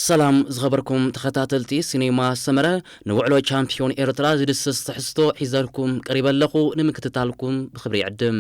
ሰላም ዝኸበርኩም ተኸታተልቲ ሲኔማ ሰመረ፣ ንውዕሎ ቻምፒዮን ኤርትራ ዝድስስ ትሕዝቶ ሒዘልኩም ቀሪበ ኣለኹ። ንምክትታልኩም ብኽብሪ ይዕድም።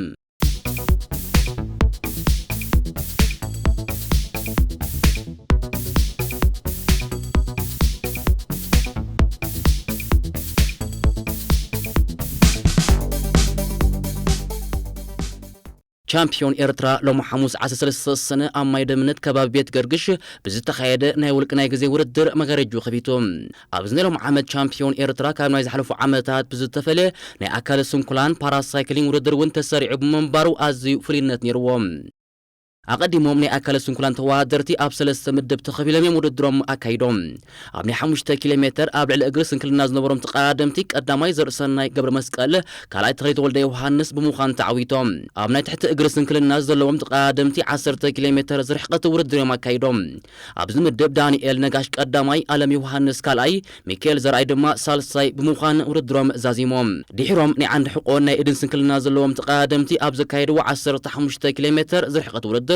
ቻምፒዮን ኤርትራ ሎሚ ሓሙስ ዓሰርተ ሰለስተ ሰነ ኣብ ማይ ደምነት ከባቢ ቤት ገርግሽ ብዝተኻየደ ናይ ውልቂ ናይ ግዜ ውድድር መጋረጅኡ ከፊቱ። ኣብዚ ናይ ሎሚ ዓመት ቻምፒዮን ኤርትራ ካብ ናይ ዝሓለፉ ዓመታት ብዝተፈለ ናይ ኣካለ ስንኩላን ፓራሳይክሊንግ ውድድር እውን ተሰሪዑ ብምንባሩ ኣዝዩ ፍሉይነት ነይርዎ። ኣቐዲሞም ናይ ኣካለ ስንኩላን ተወዳደርቲ ኣብ ሰለስተ ምድብ ተኸፊሎም እዮም ውድድሮም ኣካይዶም። ኣብ ናይ ሓሙሽተ ኪሎ ሜተር ኣብ ልዕሊ እግሪ ስንክልና ዝነበሮም ተቐዳደምቲ ቀዳማይ ዘርእሰናይ ገብረ መስቀል፣ ካልኣይ ተኽሊት ወልደ ዮሃንስ ብምዃን ተዓዊቶም። ኣብ ናይ ትሕቲ እግሪ ስንክልና ዘለዎም ተቐዳደምቲ ዓሰርተ ኪሎ ሜተር ዝርሕቀት ውድድር እዮም ኣካይዶም። ኣብዚ ምድብ ዳንኤል ነጋሽ ቀዳማይ፣ ኣለም ዮሃንስ ካልኣይ፣ ሚካኤል ዘርኣይ ድማ ሳልሳይ ብምዃን ውድድሮም ዛዚሞም። ድሒሮም ናይ ዓንዲ ሕቆን ናይ እድን ስንክልና ዘለዎም ተቐዳደምቲ ኣብ ዘካየድዎ ዓሰርተ ሓሙሽተ ኪሎ ሜተር ዝርሕቀት ውድድር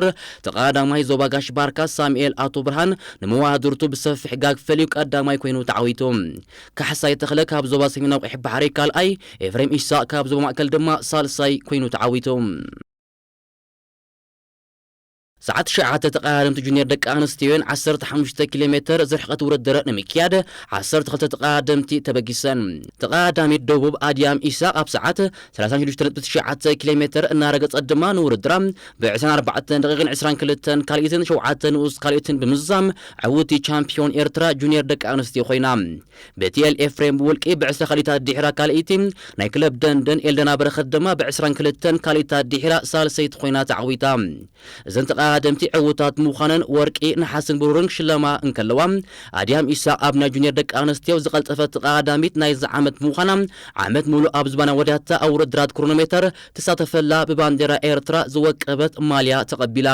ተቐዳዳማይ ዞባ ጋሽ ባርካ ሳሙኤል ኣቶ ብርሃን ንመዋድርቱ ብሰፊሕ ጋግ ፈልዩ ቀዳማይ ኮይኑ ተዓዊቱ። ካሕሳይ ተኽለ ካብ ዞባ ሰሜናዊ ቀይሕ ባሕሪ ካልኣይ፣ ኤፍሬም ኢሳቕ ካብ ዞባ ማእከል ድማ ሳልሳይ ኮይኑ ተዓዊቱ። ሰዓት ትሽዓተ ተቐዳደምቲ ጁኒየር ደቂ ኣንስትዮን ዓሰርተ ሓሙሽተ ኪሎ ሜተር ዝርሕቀት ውድድር ንምክያድ ዓሰርተ ክልተ ተቐዳደምቲ ተበጊሰን። ተቐዳዳሚት ደቡብ ኣድያም ኢሳቕ ኣብ ሰዓት ሰላሳ ሽዱሽተ ነጥቢ ትሽዓተ ኪሎ ሜተር እናረገጸት ድማ ንውድድራ ብዕስራን ኣርባዕተን ደቂቕን ዕስራን ክልተን ካልኢትን ሸውዓተ ንኡስ ካልኢትን ብምዝዛም ዕውቲ ቻምፒዮን ኤርትራ ጁኒየር ደቂ ኣንስትዮ ኮይና። ቤትኤል ኤፍሬም ብውልቂ ብዕስራ ካልኢታት ድሒራ ካልኣይቲ፣ ናይ ክለብ ደንደን ኤልደና በረኸት ድማ ብዕስራን ክልተን ካልኢታት ድሒራ ሳልሰይቲ ኮይና ተዓዊታ። እዘን ተቐዳደምቲ ዕዉታት ምዃነን ወርቂ፣ ነሓስን ብሩርን ክሽለማ እንከለዋ፣ ኣድያም ኢሳቕ ኣብ ናይ ጁኒየር ደቂ ኣንስትዮ ዝቐልጠፈት ተቐዳዳሚት ናይዚ ዓመት ምዃና፣ ዓመት ሙሉእ ኣብ ዝባና ወዳታ ኣብ ውድድራት ክሮኖሜተር ትሳተፈላ ብባንዴራ ኤርትራ ዝወቀበት ማልያ ተቐቢላ።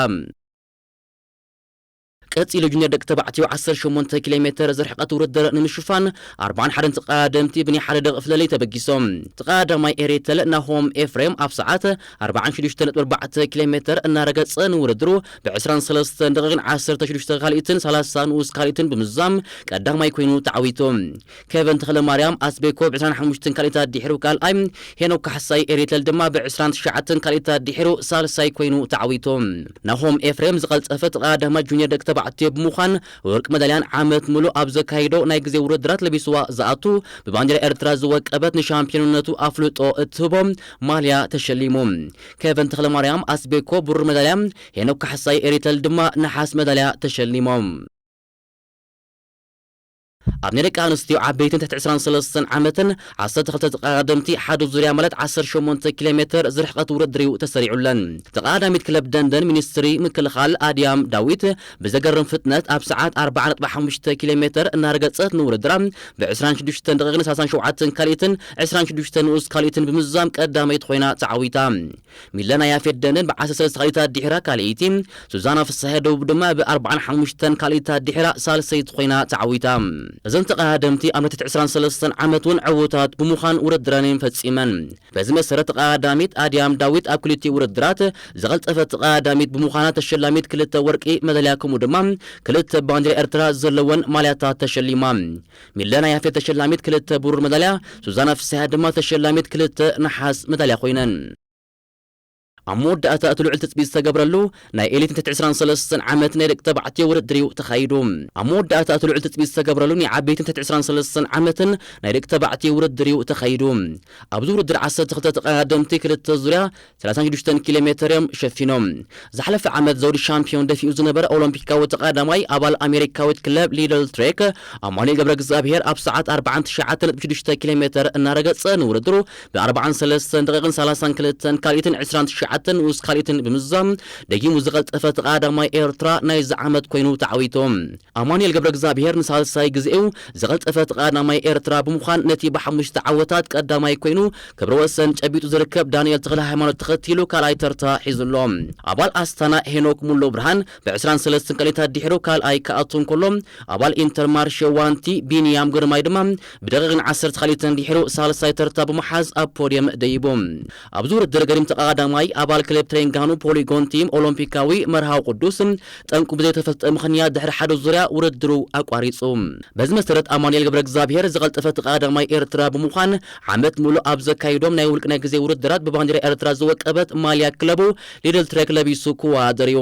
ቀጺሉ ጁኒየር ደቂ ተባዕትዮ ዓሰርተ ሸሞንተ ኪሎ ሜተር ዝርሕቀት ውድድር ንምሽፋን ኣርባዓን ሓደን ተቐዳደምቲ ብናይ ሓደ ደቂቕ ፍለሊ ተበጊሶም። ተቐዳዳማይ ኤሪተል ናሆም ኤፍሬም ኣብ ሰዓት ኣርባዓን ሽዱሽተ ነጥቢ ኣርባዕተ ኪሎ ሜተር እናረገጸ ንውድድሩ ብዕስራን ሰለስተን ደቂቕን ዓሰርተ ሽዱሽተ ካልኢትን ሰላሳ ንኡስ ካልኢትን ብምዝዛም ቀዳማይ ኮይኑ ተዓዊቱ። ኬቨን ተኽለማርያም ኣስቤኮ ብዕስራን ሓሙሽተን ካልኢታት ድሒሩ ካልኣይ፣ ሄኖክ ካሕሳይ ኤሪተል ድማ ብዕስራን ትሽዓተን ካልኢታት ድሒሩ ሳልሳይ ኮይኑ ተዓዊቱ። ናሆም ኤፍሬም ዝቐልጠፈ ተቐዳዳማይ ጁኒየር ደቂ ተባዕትዮ ብምዃን ወርቂ መዳልያን ዓመት ሙሉእ ኣብ ዘካይዶ ናይ ግዜ ውድድራት ለቢስዋ ዝኣቱ ብባንዴራ ኤርትራ ዝወቀበት ንሻምፒዮንነቱ ኣፍልጦ እትህቦ ማልያ ተሸሊሙ። ኬቨን ተኽለማርያም ኣስቤኮ ብሩር መዳልያ፣ ሄኖክ ካሕሳይ ኤሪተል ድማ ነሓስ መዳልያ ተሸሊሞም። ኣብ ናይ ደቂ ኣንስትዮ ዓበይትን ትሕቲ ዕስራን ሰለስተን ዓመትን ዓሰርተ ክልተ ተቐዳደምቲ ሓደ ዙርያ ማለት ዓሰርተ ሸሞንተ ኪሎ ሜተር ዝርሕቀት ውድድር እዩ ተሰሪዑለን። ተቐዳዳሚት ክለብ ደንደን ሚኒስትሪ ምክልኻል ኣድያም ዳዊት ብዘገርም ፍጥነት ኣብ ሰዓት ኣርባዓ ነጥቢ ሓሙሽተ ኪሎ ሜተር እናረገጸት ንውድድራ ብዕስራን ሽዱሽተን ደቂቕን ሰላሳን ሸውዓተን ካልኢትን ዕስራን ሽዱሽተ ንኡስ ካልኢትን ብምዝዛም ቀዳመይቲ ኮይና ተዓዊታ። ሚለና ያፌት ደንደን ብዓሰርተ ሰለስተ ካልኢታት ድሒራ ካልኣይቲ፣ ሱዛና ፍስሐ ደቡብ ድማ ብኣርባዓን ሓሙሽተን ካልኢታት ድሒራ ሳልሰይቲ ኮይና ተዓዊታ። እዘን ተቐዳደምቲ ኣብ ናይ ትሕቲ ዕስራን ሰለስተን ዓመት እውን ዕዉታት ብምዃን ውድድረን ፈጺመን። በዚ መሰረት ተቐዳዳሚት ኣድያም ዳዊት ኣብ ክልቲኡ ውድድራት ዝቐልጠፈት ተቐዳዳሚት ብምዃና ተሸላሚት ክልተ ወርቂ መዳልያ ከምኡ ድማ ክልተ ባንዴራ ኤርትራ ዘለወን ማልያታት ተሸሊማ። ሚለና ያፌት ተሸላሚት ክልተ ብሩር መዳልያ፣ ሱዛና ፍስሐ ድማ ተሸላሚት ክልተ ነሓስ መዳልያ ኮይነን። ኣብ መወዳእታ እቲ ልዑል ትጽቢት ዝተገብረሉ ናይ ኤሊት ትሕቲ ዕስራን ሰለስተን ዓመት ናይ ደቂ ተባዕትዮ ውድድር እዩ ተኻይዱ። ኣብ መወዳእታ እቲ ልዑል ትጽቢት ዝተገብረሉ ናይ ዓበይትን ትሕቲ ዕስራን ሰለስተን ዓመትን ናይ ደቂ ተባዕትዮ ውድድር እዩ ተኻይዱ። ኣብዚ ውድድር ዓሰርተ ክልተ ተቐዳደምቲ ክልተ ዙርያ ሰላሳን ሽዱሽተን ኪሎ ሜተር እዮም ሸፊኖም። ዝሓለፈ ዓመት ዘውዲ ሻምፒዮን ደፊኡ ዝነበረ ኦሎምፒካዊ ተቐዳዳማይ ኣባል ኣሜሪካዊት ክለብ ሊድል ትሬክ ኣማኑኤል ገብረ እግዚኣብሔር ኣብ ሰዓት ኣርባዓን ትሽዓተን ነጥቢ ሽዱሽተ ኪሎ ሜተር እናረገጸ ንውድድሩ ብኣርባዓን ሰለስተን ደቂቕን ሰላሳን ክልተን ካልኢትን ዕስራን ትሽዓተን ንኡስ ካልኢትን ብምዝዛም ደጊሙ ዝቐልጠፈ ተቐዳዳማይ ኤርትራ ናይዚ ዓመት ኮይኑ ተዓዊቱ። ኣማኑኤል ገብረ እግዚኣብሔር ንሳልሳይ ግዜኡ ዝቐልጠፈ ተቐዳዳማይ ኤርትራ ብምዃን ነቲ ብሓሙሽተ ዓወታት ቀዳማይ ኮይኑ ክብረ ወሰን ጨቢጡ ዝርከብ ዳንኤል ተኽለ ሃይማኖት ተኸቲሉ ካልኣይ ተርታ ሒዙ ኣሎ። ኣባል ኣስታና ሄኖክ ሙሉ ብርሃን ብዕስራን ሰለስተን ካልኢታት ድሒሩ ካልኣይ ክኣቱ እንከሎ፣ ኣባል ኢንተርማርሼ ዋንቲ ቢንያም ግርማይ ድማ ብደቂቕን ዓሰርተ ካልኢትን ድሒሩ ሳልሳይ ተርታ ብምሓዝ ኣብ ፖድየም ደይቡ። ኣብዚ ውድድር ገሪም ተቐዳዳማይ ኣባል ክለብ ትሬንጋኑ ፖሊጎን ቲም ኦሎምፒካዊ መርሃዊ ቅዱስ ጠንቁ ብዘይተፈልጠ ምኽንያት ድሕሪ ሓደ ዙርያ ውድድሩ ኣቋሪጹ። በዚ መሰረት ኣማኑኤል ገብረ እግዚኣብሔር ዝቐልጠፈ እቲ ቀዳማይ ኤርትራ ብምዃን ዓመት ሙሉእ ኣብ ዘካይዶም ናይ ውልቂ ናይ ግዜ ውድድራት ብባንዲራ ኤርትራ ዝወቀበት ማልያ ክለቡ ሊድል ትሬክ ለቢሱ ክወዳደር እዩ።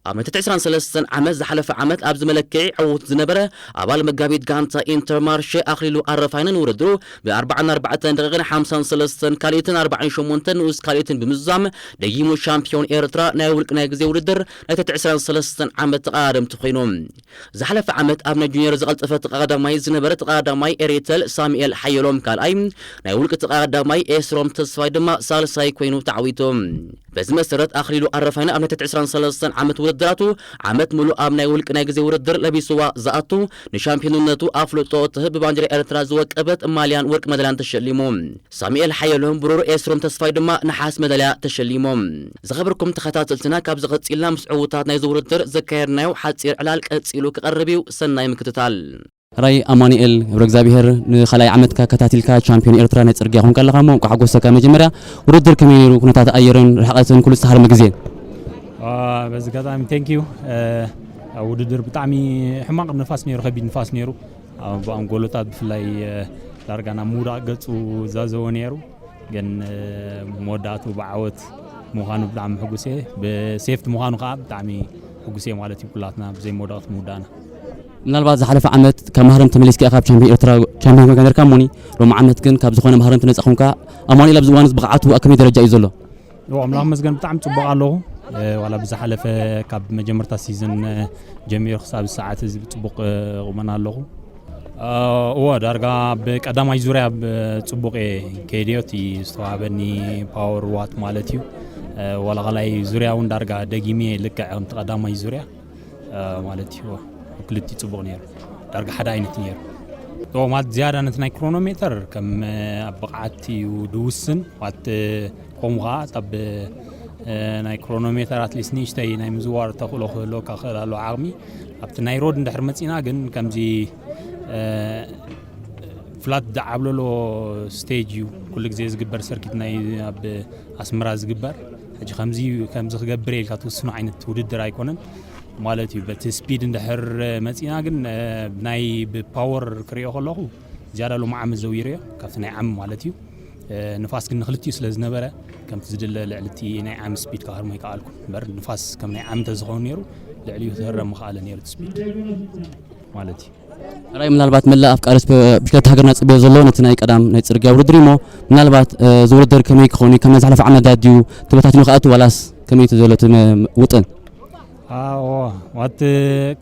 ኣብ ናይ ትሕቲ ዕስራን ሰለስተን ዓመት ዝሓለፈ ዓመት ኣብዚ መለክዒ ዕዉት ዝነበረ ኣባል መጋቢት ጋንታ ኢንተርማርሼ ኣኽሊሉ ኣረፋይነ ንውድድሩ ብ ኣርባዓን ኣርባዕተን ደቂቕን ሓምሳን ሰለስተን ካልኢትን ኣርባዓን ሸሞንተን ንኡስ ካልኢትን ብምዝዛም ደጊሙ ሻምፒዮን ኤርትራ ናይ ውልቂ ናይ ግዜ ውድድር ናይ ትሕቲ ዕስራን ሰለስተን ዓመት ተቐዳደምቲ ኮይኑ። ዝሓለፈ ዓመት ኣብ ናይ ጁኒየር ዝቐልጠፈ ተቐዳዳማይ ዝነበረ ተቐዳዳማይ ኤሪተል ሳሙኤል ሓየሎም ካልኣይ፣ ናይ ውልቂ ተቐዳዳማይ ኤስሮም ተስፋይ ድማ ሳልሳይ ኮይኑ ተዓዊቱ። በዚ መሰረት ኣኽሊሉ ኣረፋይነ ኣብ ናይ ትሕቲ ዕስራን ሰለስተን ዓመት ውድድራቱ ዓመት ሙሉእ ኣብ ናይ ውልቂ ናይ ግዜ ውድድር ለቢስዋ ዝኣቱ ንሻምፒዮንነቱ ኣፍልጦ እትህብ ብባንዲራ ኤርትራ ዝወቀበት ማልያን ወርቂ መዳልያን ተሸሊሙ። ሳሙኤል ሓየሎም ብሩር፣ ኤስሮም ተስፋይ ድማ ነሓስ መዳልያ ተሸሊሞም። ዝኸበርኩም ተኸታተልትና፣ ካብዚ ቀጺልና ምስ ዕዉታት ናይዚ ውድድር ዘካየድናዮ ሓጺር ዕላል ቀጺሉ ክቐርብ እዩ። ሰናይ ምክትታል። ራይ ኣማኑኤል ገብረ እግዚኣብሔር፣ ንኻልኣይ ዓመትካ ከታቲልካ ቻምፒዮን ኤርትራ ናይ ጽርግያ ኮንካ ኣለኻ እሞ እንቋዕ ሓጎሰካ። መጀመርያ ውድድር ከመይ ነይሩ? ኩነታት ኣየርን ርሕቐትን ኩሉ ዝተሃርመ ግዜን? አ፣ በዚ ኣጋጣሚ ቴንክ ዩ። አ፣ ውድድር ብጣዕሚ ሕማቕ ንፋስ ነይሩ፣ ከቢድ ንፋስ ነይሩ። ኣብ ኣንጎሎታት ብፍላይ፣ አ፣ ዳርጋ ናብ ምውዳቕ ገጹ ዛዘወ ነይሩ። ግን፣ አ፣ መወዳእቱ ብዓወት ምዃኑ ብጣዕሚ ሕጉስ እየ። ብሴፍቲ ምዃኑ ከዓ ብጣዕሚ ሕጉስ እየ ማለት እዩ። ኩላትና ብዘይ መወዳቕቲ ምውዳእና። ምናልባት ዝሓለፈ ዓመት ካብ ማህረም ተመሊስካ ኢኻ ካብ ቻምፒዮን ኤርትራ ቻምፒዮን ኮይንካ ነርካ እሞኒ፣ ሎሚ ዓመት ግን ካብ ዝኾነ ማህረም ተነጻ ኮንካ። ኣማኑኤል ኣብዚ እዋን እዚ ብቕዓቱ ኣብ ከመይ ደረጃ እዩ ዘሎ? ኦ፣ ኣምላኽ መስገን ብጣዕሚ ጽቡቕ ኣለኹ። እ፣ ዋላ ብዝሓለፈ ካብ መጀመርታ ሲዝን፣ እ፣ ጀሚሩ ክሳብ ሰዓት እዚ ብጽቡቕ፣ እ፣ ቁመና ኣለኹ። እ፣ እወ፣ ዳርጋ ኣብ ቀዳማይ ዙርያ ብጽቡቕ እየ ከይደዮ፣ እቲ ዝተዋህበኒ ፓወር ዋት ማለት እዩ። እ፣ ዋላ ካልኣይ ዙርያ እውን ዳርጋ ደጊመ ልክዕ ከምቲ ቀዳማይ ዙርያ፣ እ፣ ማለት እዩ። ክልቲኡ ጽቡቕ ነይሩ። ዳርጋ ሓደ ዓይነት ነይሩ። እወ፣ ማለት ዝያዳ ነቲ ናይ ክሮኖሜተር ከም፣ እ፣ ኣብ ብቕዓት እዩ ድውስን። ማለት፣ እ፣ ከምኡ ኸዓ ኣብ፣ እ፣ ናይ ክሮኖሜተር ኣትሊስት ንእሽተይ ናይ ምዝዋር ተኽእሎ ክህልወካ ክኽእል ኣለዎ ዓቕሚ። ኣብቲ ናይ ሮድ እንድሕር መጺና ግን ከምዚ፣ እ፣ ፍላት ዝዓብለሎ ስቴጅ እዩ ኩሉ ግዜ ዝግበር ሰርኪት ናይ ኣብ ኣስመራ ዝግበር። ሕጂ ከምዚ፣ ከምዚ ክገብር ኢልካ ትውስኖ ዓይነት ውድድር ኣይኮነን ማለት እዩ። በቲ ስፒድ እንድሕር መጺና ግን፣ እ፣ ናይ ብፓወር ክሪኦ ከለኹ ዝያዳ ሎሚ ዓመት ዘዊረዮ ካብቲ ናይ ዓሚ ማለት እዩ። እ፣ ንፋስ ግን ንክልቲኡ ስለ ዝነበረ ከምቲ ዝድለ ልዕሊ እቲ ናይ ዓሚ ስፒድ ክሃርሞ ኣይከኣልኩን። እምበር ንፋስ ከም ናይ ዓሚ እንተዝኸውን ነይሩ ልዕሊኡ ክህረም ምኸኣለ ነይሩ እቲ ስፒድ ማለት እዩ። ራይ ምናልባት መላእ ኣፍቃሪ ስፖ-፣ ብሽክለታ ሃገርና ጽበዮ ዘሎ ነቲ ናይ ቀዳም ናይ ጽርግያ ውድድር እዩ እሞ ምናልባት፣ እ፣ እዚ ውድድር ከመይ ክኸውን እዩ? ከም ናይ ዝሓለፈ ዓመት ድዩ ተበታቲኑ ክኣቱ ዋላስ ከመይ እቲ ዘሎ እቲ መ-፣ ውጥን? ኣዎ፣ ዋት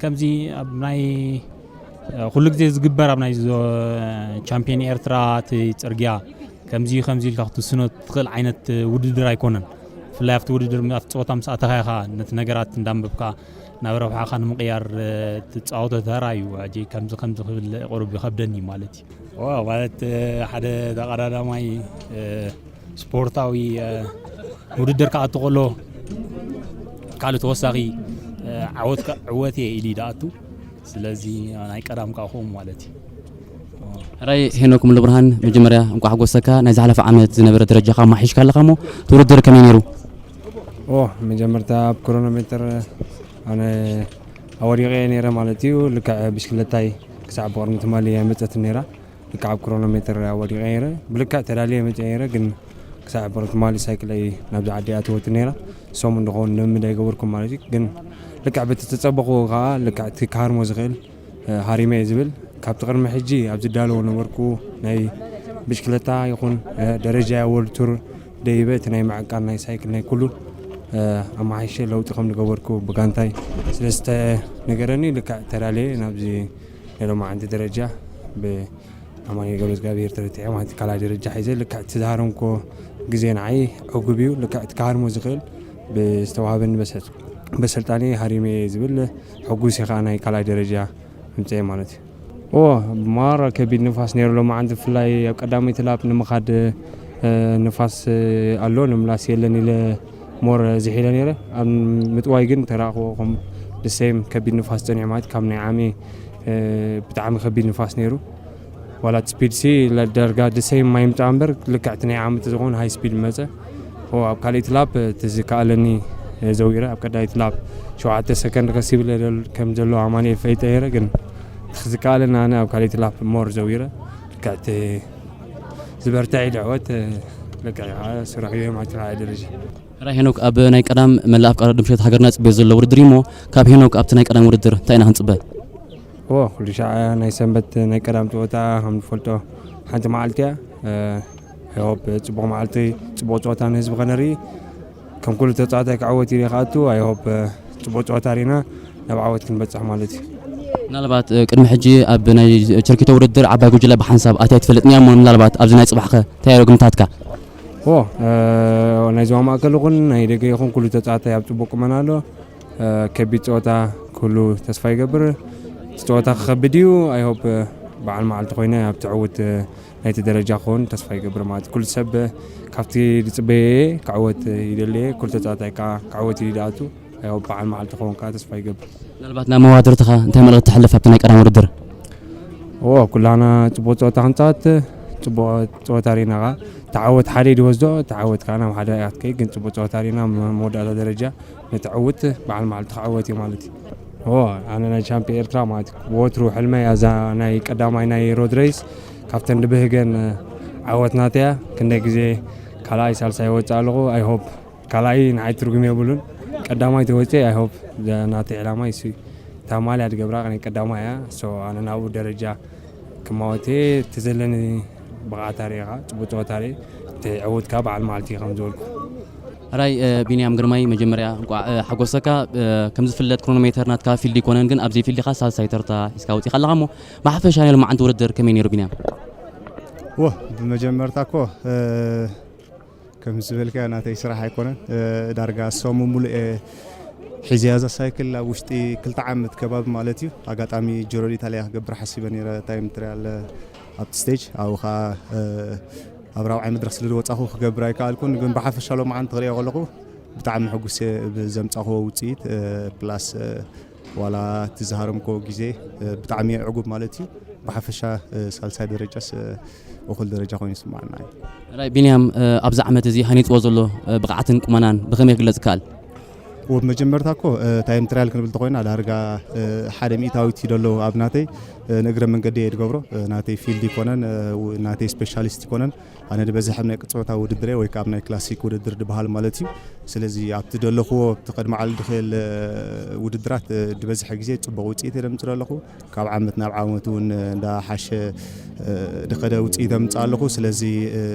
ከምዚ ኣብ ናይ፣ እ፣ ኩሉ ግዜ ዝግበር ኣብ ናይ ዞ-፣ ቻምፒዮን ኤርትራ እቲ ጽርግያ ከምዚ ከምዚ ኢልካ ክትውስኖ ትኽእል ዓይነት ውድድር ኣይኮነን። ብፍላይ ኣብቲ ውድድር፣ ኣብቲ ጸወታ ምስ ኣተኻ ኢኻ ነቲ ነገራት እንዳንበብካ ናብ ረብሓኻ ንምቕያር፣ እ፣ ትጻወቶ ተራ እዩ። ሕጂ ከምዚ ከምዚ ክብል ቁሩብ ይኸብደኒ ማለት እዩ። ዋ፣ ማለት፣ እ፣ ሓደ ተቐዳዳማይ፣ እ፣ ስፖርታዊ፣ እ፣ ውድድር ክኣቱ ከሎ ካልእ ተወሳኺ፣ እ፣ ዓወት ከ-፣ ዕወት እየ ኢሉ ይድኣቱ። ስለዚ ናይ ቀዳም ከኣ ከምኡ ማለት እዩ። ሕራይ ሄኖክ ሙሉብርሃን፣ መጀመርያ እንቋዕ ሓጎሰካ። ናይ ዝሓለፈ ዓመት ዝነበረ ደረጃኻ ኣማሒሽካ ኣለኻ እሞ፣ እቲ ውድድር ከመይ ነይሩ? ኦ፣ መጀመርታ ኣብ ክሮኖሜተር ኣነ ኣወዲቐ ነይረ ማለት እዩ። ልክዕ ብሽክለታይ ክሳዕ ብቕድሚ ትማሊ ኣይመጸትን ነይራ። ልክዕ ኣብ ክሮኖሜተር ኣወዲቐ ነይረ። ብልክዕ ተዳልየ መጺአ ነይረ፣ ግን ክሳዕ ብቕድሚ ትማሊ ሳይክለይ ናብዚ ዓዲ ኣትወትን ነይራ። ሰሙን ዝኸውን ልምምድ ኣይገበርኩን ማለት እዩ። ግን ልክዕ በቲ ዝተጸበኹዎ ከኣ ልክዕ እቲ ክሃርሞ ዝኽእል፣ እ፣ ሃሪመ እየ ዝብል። ካብቲ ቅድሚ ሕጂ ኣብ ዝዳለዎ ነበርኩ። ናይ ብሽክለታ ይኹን፣ እ፣ ደረጃ ወርልድ ቱር ደይበ እቲ ናይ ምዕቃን ናይ ሳይክል ናይ ኩሉ፣ እ፣ ኣመሓይሸ ለውጢ ከም ዝገበርኩ ብጋንታይ ስለ ዝተነገረኒ ልክዕ ተዳልየ ናብዚ ናይ ሎማዓንቲ ደረጃ ብ ኣማኑኤል ገብረእግዚኣብሄር ተረቲዐ ማለት ካልኣይ ደረጃ ሒዘ። ልክዕ እቲ ዝሃረምኮ ግዜ ንዓይ ዕጉብ እዩ። ልክዕ እቲ ክሃርሞ ዝኽእል ብዝተዋህበኒ በሰ-፣ በሰልጣኒ ሃሪመ እየ ዝብል ሕጉስ እየ ከዓ ናይ ካልኣይ ደረጃ ምምፅኤ ማለት እዩ። ኦ፣ ማራ ከቢድ ንፋስ ነይሩ ሎማዓንቲ፣ ብፍላይ ኣብ ቀዳመይቲ ላፕ ንምኻድ፣ እ፣ ንፋስ፣ እ፣ ኣሎ፣ ንምላስ የለን ኢለ ሞር ዝሒለ ነይረ። ኣብ ምጥዋይ ግን ተራእኽዎ ከም the same ከቢድ ንፋስ ጸኒሑ ማለት ካብ ናይ ዓሚ፣ እ፣ ብጣዕሚ ከቢድ ንፋስ ነይሩ። ዋላ እቲ ስፒድ ሲ ለ-፣ ዳርጋ the same ማይ ምጻእ እምበር ልክዕ እቲ ናይ ዓሚ ተዝኸውን ሃይ ስፒድ መጸ። ኣብ ካልኣይቲ ላፕ እቲ ዝከኣለኒ ዘዊረ፣ ኣብ ቀዳይት ላፕ ሸውዓተ ሰከንድ ከሲብለ ከም ዘሎ ኣማኑኤል ፈሊጠ ነይረ፣ ግን እቲ ዝከኣለኒ ኣነ ኣብ ካልኣይቲ ላፕ ሞር ዘዊረ። ልክዕቲ ዝበርትዕ ኢሉ ዕወት ልክዕ ስራሕ እዩ ማለት ራእይ ደረጃ። ራይ ሄኖክ፣ ኣብ ናይ ቀዳም መላእ ኣፍቃሪ ድምሸት ሃገርና ጽበዮ ዘሎ ውድድር እዩ እሞ፣ ካብ ሄኖክ ኣብቲ ናይ ቀዳም ውድድር እንታይ ኢና ክንጽበ? ዎ ኩሉ ሻዕ ናይ ሰንበት ናይ ቀዳም ፀወታ ከም ንፈልጦ ሓንቲ መዓልቲ እያ። ሆፕ ጽቡቕ መዓልቲ፣ ጽቡቕ ፀወታ ንህዝቢ ከነርኢ፣ ከም ኩሉ ተፃዋታይ ክዓወት ኢለ ክኣቱ። ኣይ ሆፕ ጽቡቕ ፀወታ ርኢና ናብ ዓወት ክንበፅሕ ማለት እዩ። ምናልባት ቅድሚ ሕጂ ኣብ ናይ ቸርኪቶ ውድድር ዓባይ ጉጅለ ብሓንሳብ ኣትያ ትፈልጥን እያ እሞ፣ ምናልባት ኣብዚ ናይ ጽባሕኸ እንታይ ግምታትካ? ዎ ናይ ዞባ ማእከል ይኹን ናይ ደገ ይኹን ኩሉ ተፃዋታይ ኣብ ጽቡቕ ቁመና ኣሎ። ከቢድ ፀወታ ክህሉ ተስፋ ይገብር። እቲ ፀወታ ክኸብድ እዩ። ኣይ ሆፕ በዓል መዓልቲ ኮይነ ኣብ ትዕውት ናይቲ ደረጃ ክኸውን ተስፋ ይገብር ማለት እዩ። ኩሉ ሰብ ካብቲ ዝፅበየ ክዕወት ይደልየ፣ ኩሉ ተፃዋታይ ከዓ ክዕወት ይደኣቱ። ኣይ ሆፕ በዓል መዓልቲ ክኸውን ከዓ ተስፋ ይገብር። ምናልባት ናብ መዋድርትኻ እንታይ መልእኽቲ ተሕልፍ ኣብቲ ናይ ቀዳም ውድድር? ዎ ኩላና ጽቡቕ ጸወታ ክንጻወት፣ ጽቡቕ ጸወታ ርኢና ኸኣ ተዓወት ሓደ እዩ ዝወስዶ። ተዓወት ከኣ ናብ ሓደ ኣትከይ፣ ግን ጽቡቕ ጸወታ ርኢና መወዳእታ ደረጃ ነቲ ዕውት በዓል መዓልቲ ክዕወት እዩ ማለት እዩ። ዎ ኣነ ናይ ቻምፒዮን ኤርትራ ማለት እዩ። ወትሩ ሕልመይ ኣዛ ናይ ቀዳማይ ናይ ሮድ ሬስ ካብተን ድብህገን ዓወት ናተያ። ክንደይ ግዜ ካልኣይ ሳልሳይ ወጽእ ኣለኹ። ኣይ ሆፕ ካልኣይ ንዓይ ትርጉም የብሉን። ቀዳማይ ተወጽእ ኣይ ሆፕ ናተይ ዕላማ ይሱ እታ ማልያ ድገብራ ናይ ቀዳማይ እያ። ሶ ኣነ ናብኡ ደረጃ ክማወት እየ። እቲ ዘለኒ ብቕዓት ኣርእኻ፣ ጽቡቕ ጸወታ ኣርእየ፣ እቲ ዕውት ከኣ በዓል መዓልቲ ከም ዝበልኩ። ሕራይ ቢንያም ግርማይ፣ መጀመርያ እንቋዕ ሓጎሰካ። ከም ዝፍለጥ ክሮኖሜተር ናትካ ፊልድ ይኮነን፣ ግን ኣብዚ ፊልድኻ ሳልሳይ ተርታ ሒዝካ ወጺኻ ኣለኻ እሞ፣ ብሓፈሻ ናይ ሎማዓንቲ ውድድር ከመይ ነይሩ ቢንያም? ወ ብመጀመርታ እኮ ከም ዝበልካዮ ናተይ ስራሕ ኣይኮነን። ዳርጋ ሰሙ ሙሉእ እየ ሒዘያ እዛ ሳይክል ኣብ ውሽጢ ክልተ ዓመት ከባቢ ማለት እዩ። ኣጋጣሚ ጅሮ ዲታልያ ክገብር ሓሲበ ነይረ፣ ታይም ትሪያል ኣብቲ ስቴጅ ኣብኡ ከዓ ኣብ ራብዓይ መድረክ ስለ ዝወፃኹ ክገብር ኣይከኣልኩን። ግን ብሓፈሻ ሎማዓንቲ ክሪኦ ከለኹ ብጣዕሚ ሕጉስ እየ ብዘምፃኹዎ ውፅኢት። ፕላስ ዋላ እቲ ዝሃረምኮ ግዜ ብጣዕሚ እየ ዕጉብ ማለት እዩ። ብሓፈሻ ሳልሳይ ደረጃስ እኹል ደረጃ ኮይኑ ይስማዓና እዩ። ራይ ቢንያም፣ ኣብዚ ዓመት እዚ ሃኒፅዎ ዘሎ ብቕዓትን ቁመናን ብኸመይ ክግለፅ ይከኣል? ወብ መጀመርታ እኮ ታይም ትራያል ክንብል ተኮይና ዳርጋ ሓደ ሚእታዊት እዩ ደሎ ኣብ ናተይ ንእግረ መንገዲ እየ ድገብሮ። ናተይ ፊልድ ይኮነን ናተይ ስፔሻሊስት ይኮነን። ኣነ ዝበዝሕ ኣብ ናይ ቅጽበታዊ ውድድር እየ ወይ ከዓ ኣብ ናይ ክላሲክ ውድድር ድበሃል ማለት እዩ። ስለዚ ኣብቲ ደለኽዎ ኣብቲ ቅድሚ ዓሊ ድኽእል ውድድራት ዝበዝሐ ግዜ ፅቡቕ ውፅኢት እየ ደምፅእ ኣለኹ። ካብ ዓመት ናብ ዓመት እውን እንዳሓሸ ድኸደ ውፅኢት ኣምፅእ ኣለኹ። ስለዚ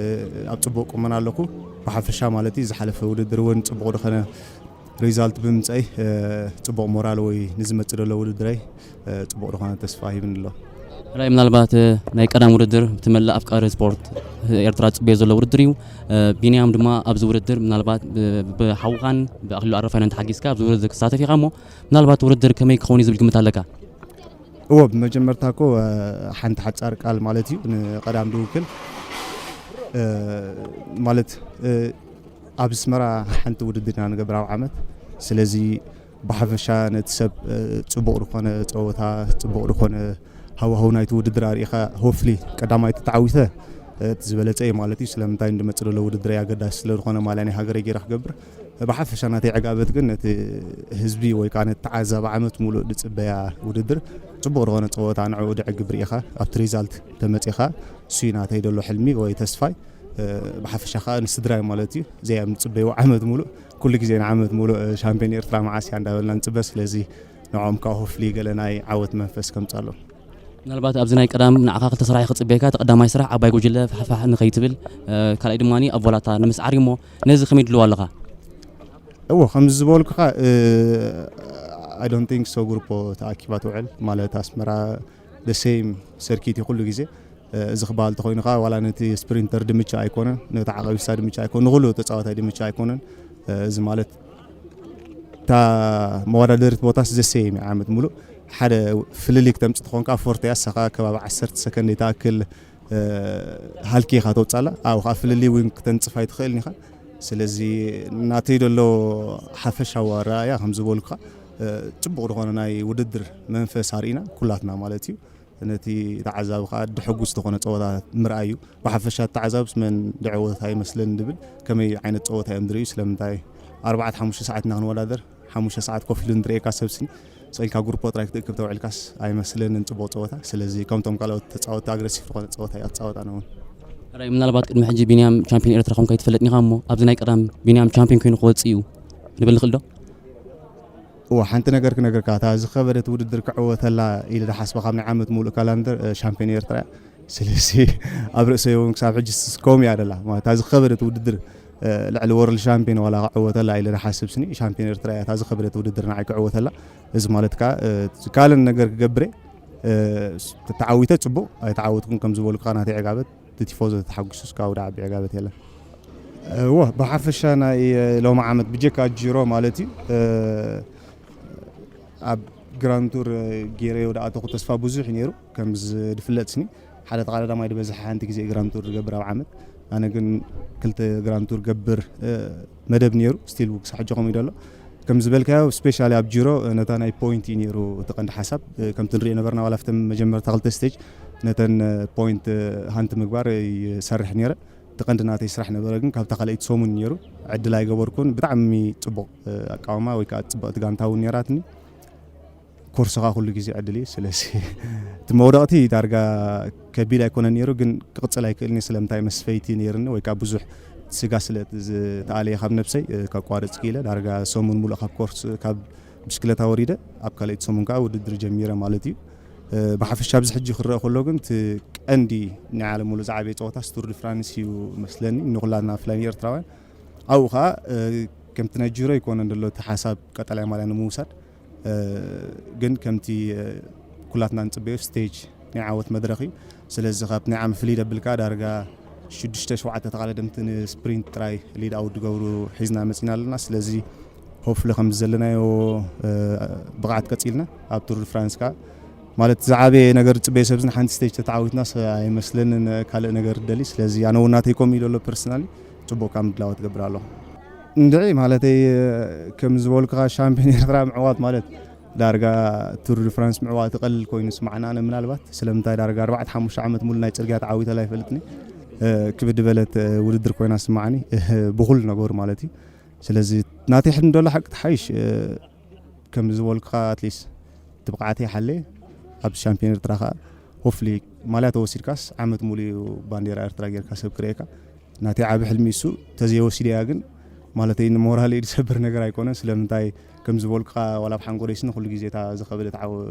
ኣብ ፅቡቕ ቁመና ኣለኹ። ብሓፈሻ ማለት እዩ ዝሓለፈ ውድድር እውን ፅቡቕ ድኸነ ሪዛልት ብምምፀይ ፅቡቕ ሞራል ወይ ንዝመፅእ ዘሎ ውድድረይ ፅቡቕ ዝኾነ ተስፋ ሂብኒ ኣሎ። ራይ ምናልባት ናይ ቀዳም ውድድር እቲ መላእ ኣፍቃሪ ስፖርት ኤርትራ ዝፅበዮ ዘሎ ውድድር እዩ። ቢንያም ድማ ኣብዚ ውድድር ምናልባት ብሓውኻን ብኣክሊሉ ኣረፋይነን ተሓጊዝካ ኣብዚ ውድድር ክሳተፍ ኢኻ እሞ ምናልባት ውድድር ከመይ ክኸውን እዩ ዝብል ግምት ኣለካ? እዎ ብመጀመርታ እኮ ሓንቲ ሓፃር ቃል ማለት እዩ ንቀዳም ድውክል ማለት ኣብ ኣስመራ ሓንቲ ውድድር ኢና ንገብር ኣብ ዓመት። ስለዚ ብሓፈሻ ነቲ ሰብ ፅቡቕ ዝኾነ ፀወታ ፅቡቕ ዝኾነ ሃዋህው ናይቲ ውድድር ኣርኢኻ ሆፍሊ ቀዳማይ ተተዓዊተ እቲ ዝበለፀ እዩ ማለት እዩ። ስለምንታይ እንድመፅእ ዘሎ ውድድር ኣገዳሲ ስለ ዝኾነ ማልያ ናይ ሃገረይ ገይረ ክገብር ብሓፈሻ ናተይ ዕጋበት ግን ነቲ ህዝቢ ወይ ከዓ ነቲ ተዓዛቢ ዓመት ሙሉእ ዝፅበያ ውድድር ፅቡቕ ዝኾነ ፀወታ ንዕኡ ድዕግብ ርኢኻ ኣብቲ ሪዛልት ተመፂኻ እሱ እዩ ናተይ ደሎ ሕልሚ ወይ ተስፋይ። ብሓፈሻ ከዓ ንስድራይ ማለት እዩ እዚኣ ንፅበይዎ ዓመት ሙሉእ ኩሉ ግዜ ንዓመት ሙሉእ ሻምፒዮን ኤርትራ መዓስ እያ እንዳበልና ንፅበ ስለዚ ንዕኦም ከዓ ሆፍሊ ገለ ናይ ዓወት መንፈስ ከምፃሎም። ምናልባት ኣብዚ ናይ ቀዳም ንዓኻ ክልተ ስራሕ ክፅበየካ እቲ ቀዳማይ ስራሕ ዓባይ ጉጅለ ፋሕፋሕ ንኸይትብል ካልኣይ ድማ ኣብ ቮላታ ንምስዓር እዩ እሞ ነዚ ከመይ ድልዋ ኣለኻ? እዎ ከምዚ ዝበልኩኻ I don't think so ግሩፖ ተኣኪባ ትውዕል ማለት ኣስመራ ደሴም ሰርኪት እዩ ኩሉ ግዜ እዚ ክበሃል ተኮይኑ ከዓ ዋላ ነቲ ስፕሪንተር ድምቹ ኣይኮነን ነቲ ዓቐቢሳ ድምቹ ኣይኮነ ንኩሉ ተፃዋታይ ድምቹ ኣይኮነን። እዚ ማለት እታ መወዳደሪት ቦታስ ዘሰየም ዓመት ሙሉእ ሓደ ፍልልይ ክተምፅእ ተኾንካ ፎርተ እያ እሳኻ ከባቢ ዓሰርተ ሰከንድ ይትኣክል ሃልኪ ኢኻ ተውፃላ ኣብኡ ከዓ ፍልልይ እውን ክተንፅፍ ኣይትኽእልን ኢኻ። ስለዚ ናተይ ደሎ ሓፈሻዊ ኣረኣያ ከም ዝበልኩኻ ፅቡቕ ዝኾነ ናይ ውድድር መንፈስ ኣርኢና ኩላትና ማለት እዩ። ነቲ ተዓዛቢ ከዓ ድሕጉስ ዝኾነ ፀወታ ምርኣይ እዩ። ብሓፈሻ ተዓዛብስ መን ድዕወት ኣይመስልን ድብል ከመይ ዓይነት ፀወታ እዮም ድርእዩ? ስለምንታይ ኣርባዕተ ሓሙሽተ ሰዓት ኢና ክንወዳደር፣ ሓሙሽተ ሰዓት ኮፍ ኢሉ ንርእየካ ሰብስኒ ስቕ ኢልካ ግሩፖ ጥራይ ክትእክብ ተውዕልካስ ኣይመስልን ጽቡቕ ፀወታ። ስለዚ ከምቶም ካልኦት ተፃወቲ ኣግረሲቭ ዝኾነ ፀወታ እያ ክፃወታ ነውን። ራይ ምናልባት ቅድሚ ሕጂ ቢንያም ቻምፒዮን ኤርትራ ኮንካ ይትፈልጥኒ ኢኻ እሞ ኣብዚ ናይ ቀዳም ቢንያም ቻምፒዮን ኮይኑ ክወፅእ እዩ ንብል ንኽእል ዶ? እዋ ሓንቲ ነገር ክነገርካ፣ እታ ዝኸበደት ውድድር ክዕወተላ ኢለ ዝሓስባ ካብ ናይ ዓመት ሙሉእ ካላንደር እ፣ ሻምፒዮን ኤርትራ እያ። ስለዚ ኣብ ርእሰይ እውን ክሳብ ሕጂ ስ- ከምኡ እያ ደላ ማለት፣ እታ ዝኸበደት ውድድር እ፣ ልዕሊ ወርልድ ሻምፒዮን ዋላ ክዕወተላ ኢለ ዝሓስብ ስኒ ሻምፒዮን ኤርትራ እያ እታ ዝኸበደት ውድድር ንዓይ ክዕወተላ። እዚ ማለት ከዓ እ፣ ካልእ ነገር ክገብረ እ፣ ስ- ተዓዊተ ፅቡቕ ኣይተዓወትኩን ከም ዝበሉካ ናተይ ዕጋበት እቲ ቲፎዞ ተሓጒሱ እስካብ ወደ ዓቢ ዕጋበት የለን። እወ ብሓፈሻ ናይ ሎሚ ዓመት ብጀካ ጂሮ ማለት እዩ እ፣ ኣብ ግራንድ ቱር ገይረዮ ዝኣተኹ ተስፋ ብዙሕ እዩ ነይሩ። ከም ዝፍለጥ ስኒ ሓደ ተቐዳዳማይ ዝበዝሐ ሓንቲ ግዜ ግራንድ ቱር ዝገብር ኣብ ዓመት። ኣነ ግን ክልተ ግራንድ ቱር ገብር እ፣ መደብ ነይሩ። ስቲል ክሳብ ሕጂ ከምኡ እዩ ዘሎ። ከም ዝበልካዮ ስፔሻሊ ኣብ ጂሮ እ፣ ነታ ናይ ፖይንት እዩ ነይሩ እቲ ቀንዲ ሓሳብ። እ፣ ከምቲ ንሪኦ ነበርና ዋላ ኣብተን መጀመርታ ክልተ ስቴጅ ነተን እ፣ ፖይንት እ፣ ሃንት ምግባር ይሰርሕ ነይረ። እቲ ቀንዲ ናተይ ስራሕ ነበረ፣ ግን ካብታ ካልኣይቲ ሰሙን ነይሩ ዕድል ኣይገበርኩን። ብጣዕሚ ፅቡቕ እ፣ ኣቃውማ ወይ ከዓ ፅብቕቲ ጋንታ እውን ነይራትኒ። ኮርስ ከዓ ኩሉ ግዜ ዕድል እዩ። ስለዚ እቲ መውደቕቲ ዳርጋ ከቢድ ኣይኮነን ነይሩ፣ ግን ክቕፅል ኣይክእልን እየ። ስለምንታይ መስፈይቲ ነይርኒ ወይ ከዓ ብዙሕ ስጋ ስለ ዝተኣለየ ካብ ነብሰይ እ፣ ከቋርፅ ክኢለ ዳርጋ ሰሙን ሙሉእ ካብ ኮርስ ካብ ብሽክለታ ወሪደ ኣብ ካልኣይቲ ሰሙን ከዓ ውድድር ጀሚረ ማለት እዩ። እ፣ ብሓፈሻ ኣብዚ ሕጂ ክረአ ከሎ ግን እቲ ቀንዲ ናይ ዓለም ሙሉእ ዝዓበየ ፀወታ ቱር ዲ ፍራንስ እዩ መስለኒ ንኩላትና ፍላይ ኤርትራውያን። ኣብኡ ከዓ እ፣ ከምቲ ናይ ጂሮ ኣይኮነን ዘሎ እቲ ሓሳብ ቀጠላይ ማልያ ንምውሳድ እ፣ ግን ከምቲ እ፣ ኩላትና ንፅበዮ ስቴጅ ናይ ዓወት መድረኽ እዩ። ስለዚ ካብ ናይ ዓመት ፍልይ ደብልካ ዳርጋ ሽዱሽተ ሸውዓተ ተቓዳደምቲ ንስፕሪንት ጥራይ ሊድ ኣውት ዝገብሩ ሒዝና መፂና ኣለና። ስለዚ ሆፍሊ ከምዚ ዘለናዮ እ፣ ብቕዓት ቀፂልና ኣብ ቱር ዲ ፍራንስ ከዓ ማለት ዝዓበየ ነገር ዝፅበየ ሰብ ዝን ሓንቲ ስቴጅ ተተዓዊትናስ ኣይመስለንን ካልእ ነገር ደሊ። ስለዚ ኣነ እውን ናተይ ከምኡ እዩ ዘሎ ፐርሰናሊ ፅቡቅ ካብ ምድላዋ ትገብር ኣለኹ። እንድዒ ማለተይ ከም ዝበልኩኻ ሻምፒዮን ኤርትራ ምዕዋት ማለት ዳርጋ ቱር ዲ ፍራንስ ምዕዋት ትቐልል ኮይኑ ስማዕና። ኣነ ምናልባት ስለምንታይ ዳርጋ ኣርባዕተ ሓሙሽተ ዓመት ሙሉ ናይ ፅርግያ ተዓዊተላ ኣይፈልጥኒ። እ፣ ክብድ በለት እ፣ ውድድር ኮይና ስማዕኒ እ፣ ብኩሉ ነገሩ ማለት እዩ። ስለዚ ናተይ ሕልሚ ደሎ ሓቂ ትሓይሽ እ፣ ከም ዝበልኩኻ ኣትሊስት እቲ ብቕዓት ይሓለ ኣብ ሻምፒዮን ኤርትራ ከዓ ሆፍሊ ማልያ ተወሲድካስ ዓመት ሙሉ እዩ ባንዴራ ኤርትራ ጌርካ ሰብ ክርእየካ። ናተይ ዓቢ ሕልሚ እሱ ተዘይወሲደያ ግን ማለተይ ንሞራለይ ዝሰብር ነገር ኣይኮነን። ስለምንታይ ከም ዝበልኩኻ ዋላ ኣብ ሓንጎለይ ስኒ ኩሉ ግዜ እታ ዝኸበደት ዓወ-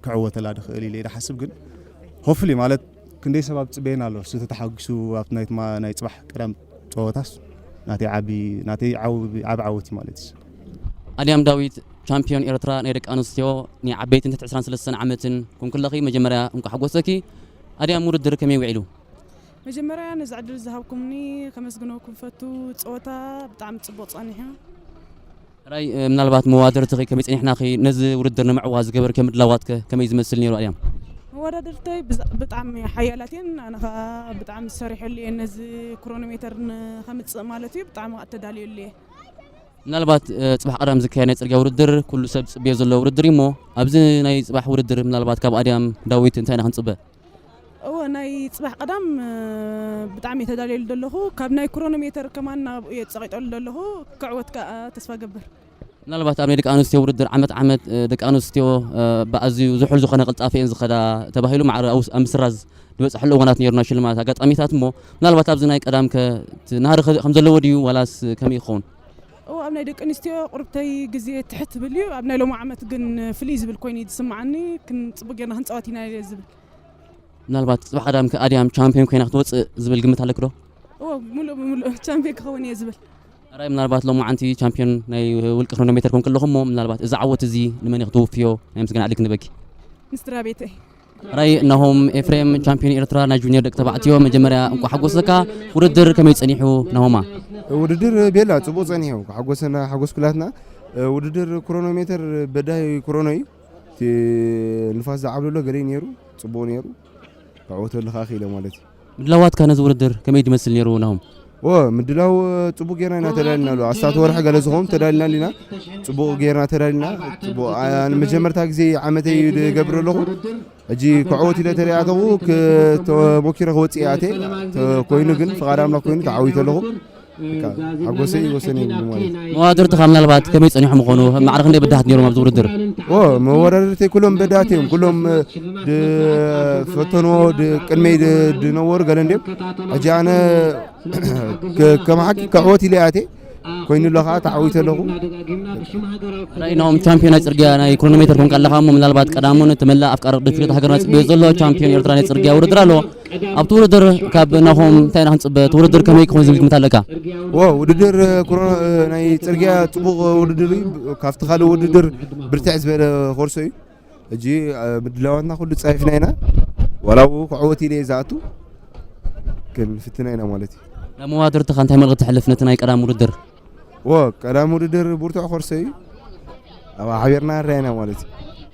ክዕወተላ ድኽእል ኢለ ድሓስብ ግን ሆፍሊ ማለት ክንደይ ሰብ ኣብ ፅበየን ኣሎ እሱ ተተሓጒሱ ኣብቲ ናይ ትማ- ናይ ፅባሕ ቀዳም ፀወታስ ናተይ ዓቢ ናተይ ዓቢ ዓቢ ዓወት እዩ ማለት እዩ። ኣድያም ዳዊት ቻምፒዮን ኤርትራ ናይ ደቂ ኣንስትዮ ናይ ዓበይትን ትሕቲ ዕስራን ሰለስተን ዓመትን ኮንክለኺ መጀመርያ እንኳ ሓጎሰኪ። ኣድያም ውድድር ከመይ ውዒሉ? መጀመርያ ነዚ ዕድል ዝሃብኩምኒ ከመስግነኩም ፈቱ። ፀወታ ብጣዕሚ ፅቡቅ ፀኒሑ። ራይ እ፣ ምናልባት መዋደርትኺ ከመይ ጸኒሕናኺ ነዚ ውድድር ንምዕዋት ዝገበርኪ ምድላዋትከ ከመይ ዝመስል ነይሩ ኣድያም? መወዳደርተይ ብዛ- ብጣዕሚ ሓያላት እየን። ኣነ ከዓ ብጣዕሚ ዝሰሪሐሉ እየ ነዚ ክሮኖሜተር ንከምፅእ ማለት እዩ። ብጣዕሚ ከዓ ተዳልየሉ እየ። ምናልባት እ፣ ጽባሕ ቀዳም ዝካየድ ናይ ጽርግያ ውድድር ኩሉ ሰብ ዝጽበዮ ዘሎ ውድድር እዩ እሞ ኣብዚ ናይ ጽባሕ ውድድር ምናልባት ካብ ኣድያም ዳዊት እንታይ ኢና ክንጽበ? እወ ናይ ፅባሕ ቀዳም እ፣ ብጣዕሚ እየ ተዳልየሉ ዘለኹ። ካብ ናይ ክሮኖሜተር ከማን ናብኡ እየ ፀቂጠሉ ዘለኹ። ክዕወት ከዓ ተስፋ ገብር። ምናልባት ኣብ ናይ ደቂ ኣንስትዮ ውድድር ዓመት ዓመት እ፣ ደቂ ኣንስትዮ እ፣ ብኣዝዩ ዝሑል ዝኾነ ቅልጣፈ እየን ዝኸዳ ተባሂሉ ማዕረ ኣብ ኣብ ምስራዝ ዝበፅሐሉ እዋናት ነይሩና ሽልማት ኣጋጣሚታት እሞ ምናልባት ኣብዚ ናይ ቀዳም ከ እቲ ናህሪ ከ- ከም ዘለዎ ድዩ ዋላስ ከመይ ይኸውን? እወ ኣብ ናይ ደቂ ኣንስትዮ ቁርብተይ ግዜ ትሕት ትብል እዩ። ኣብ ናይ ሎሚ ዓመት ግን ፍልይ ዝብል ኮይኑ እዩ ዝስምዓኒ። ክንፅቡቅ ጌርና ክንፃወት ኢና ዝብል። ምናልባት ፅባሕ ቀዳም ከ ኣድያም ቻምፒዮን ኮይና ክትወፅእ ዝብል ግምት ኣለክ ዶ? እወ ሙሉእ ብሙሉእ ቻምፒዮን ክኸውን እየ ዝብል። ራይ ምናልባት ሎማዓንቲ ቻምፒዮን ናይ ውልቂ ክሮኖሜተር ኮንክ ኣለኹ እሞ ምናልባት እዚ ዓወት እዚ ንመን ክትውፍዮ ናይ ምስጋና ዕድል ክንበኪ? ንስድራ ቤተይ። ራይ ናሆም ኤፍሬም ቻምፒዮን ኤርትራ ናይ ጁኒየር ደቂ ተባዕትዮ መጀመርያ እንኳ ሓጎሰካ። ውድድር ከመይ ጸኒሑ ናሆማ? ውድድር ቤላ ጽቡቅ ጸኒሑ ሓጎሰና ሓጎስ ኩላትና። ውድድር ክሮኖሜተር በዳይ ክሮኖ እዩ። እቲ ንፋስ ዝዓብለሎ ገለ ነይሩ ጽቡቅ ነይሩ። ክዕወተሉ ከዓ ክኢለ ማለት እዩ። ምድላዋትካ ነዚ ውድድር ከመይ ድመስል ነይሩ ናሆም? ወ ምድላው ጽቡቅ ጌርና ኢና ተዳሊና ኣሎ። ኣስታት ወርሒ ገለ ዝኸውን ተዳሊና ኣሊና። ጽቡቅ ጌርና ተዳሊና። ጽቡቅ፣ ኣ፣ ንመጀመርታ ግዜ ዓመተይ እዩ ዝገብር ኣለኹ። ሕጂ ክዕወት ኢለ ተሪኣተኹ፣ ክ-፣ ተሞኪረ ክወጽእ እየ ኣትየ። ተ-፣ ኮይኑ ግን ፍቓድ ኣምላኽ ኮይኑ ተዓዊተ ኣለኹ። በቃ፣ ሓጎሰይ ወሰን የብሉ ማለት እዩ። መዋድርትኻ ምናልባት ከመይ ጸኒሖም ይኾኑ? ማዕረ ክንደይ በዳህት ነይሮም ኣብዚ ውድድር? ኦ፣ መወዳደርተይ ኩሎም በዳህት እዮም። ኩሎም፣ እ፣ ድ-፣ ፈተንዎ ድ-፣ ቅድመይ ድ-፣ ድነበሩ ገለ እንድዮም። ሕጂ ኣነ ከ-፣ ከም ሓቂ ክዕወት ኢለ እየ ኣትየ። ኮይኑ ኣሎ ኸዓ ተዓዊተ ኣለኹ። ራእይ ናሆም ቻምፒዮን ናይ ጽርግያ ናይ ክሮኖሜተር ኮንካ ኣለኻ እሞ ምናልባት ቀዳሙን እቲ መላእ ኣፍቃሪ ብሽክሌታ ሃገርና ጽበዮ ዘሎ ቻምፒዮን ኤርትራ ናይ ጽርግያ ውድድር ኣሎ። ኣብቲ ውድድር ካብ ናሆም እንታይ ኢና ክንጽበ? እቲ ውድድር ከመይ ክኸውን ዝብል ግምት ኣለካ? ዎ፣ ውድድር ክሮ-፣ ናይ ጽርግያ ጽቡቕ ውድድር እዩ። ካብቲ ካልእ ውድድር ብርትዕ ዝበለ ኮርሶ እዩ። ሕጂ፣ እ፣ ምድላዋትና ኩሉ ጸፊፍና ኢና። ዋላ እውን ክዕወት ኢለ እየ ዝኣቱ፣ ክንፍትና ኢና ማለት እዩ። ናብ መዋድርትኻ እንታይ መልእኽቲ ተሕልፍ ነቲ ናይ ቀዳም ውድድር? ዎ፣ ቀዳም ውድድር ብርቱዕ ኮርሶ እዩ። ኣብ ሓቢርና ንርኣይና ማለት እዩ።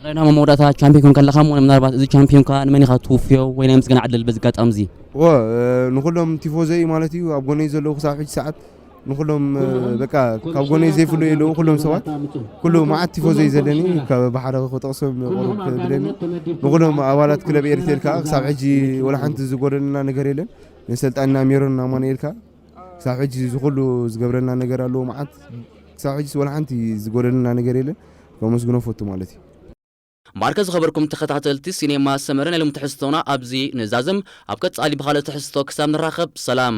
ራይና መወዳእታ ቻምፒዮን ኮንካ ኣለኻ እሞ ምናልባት እዚ ቻምፒዮንካ ንመን ኢኻ ትውፍዮ ወይ ናይ ምስጋና ዕድል በዚ ኣጋጣሚ እዚ? ዎ፣ እ፣ ንኹሎም ቲፎዞይ ማለት እዩ፣ ኣብ ጎነይ ዘለዉ ክሳብ ሕጂ ሰዓት ንኹሎም፣ እ፣ በቃ ካብ ጎነይ ዘይፍለዩ የለዉ፣ ኩሎም ሰባት፣ ኩሉ መዓት ቲፎዞይ ዘለኒ፣ ካብ ብሓደ ክጠቕሶም ቁሩብ ክብለኒ፣ ንኹሎም ኣባላት ክለብ ኤሪቴል ከኣ ክሳብ ሕጂ ወላ ሓንቲ ዝጎደለና ነገር የለን። ንሰልጣንና ሜሮን ኣማኑኤል ከኣ ክሳብ ሕጂ እዚ ኩሉ ዝገብረልና ነገር ኣለዎ መዓት። ክሳብ ሕጂስ ወላ ሓንቲ ዝጎደለና ነገር የለን። ከመስግኖ ፈቱ ማለት እዩ። እምበኣርከ ዝኸበርኩም ተኸታተልቲ ሲኔማ ሰመረ ናይ ሎም ትሕዝቶና ኣብዚ ንዛዝም። ኣብ ቀጻሊ ብኻልእ ትሕዝቶ ክሳብ ንራኸብ ሰላም።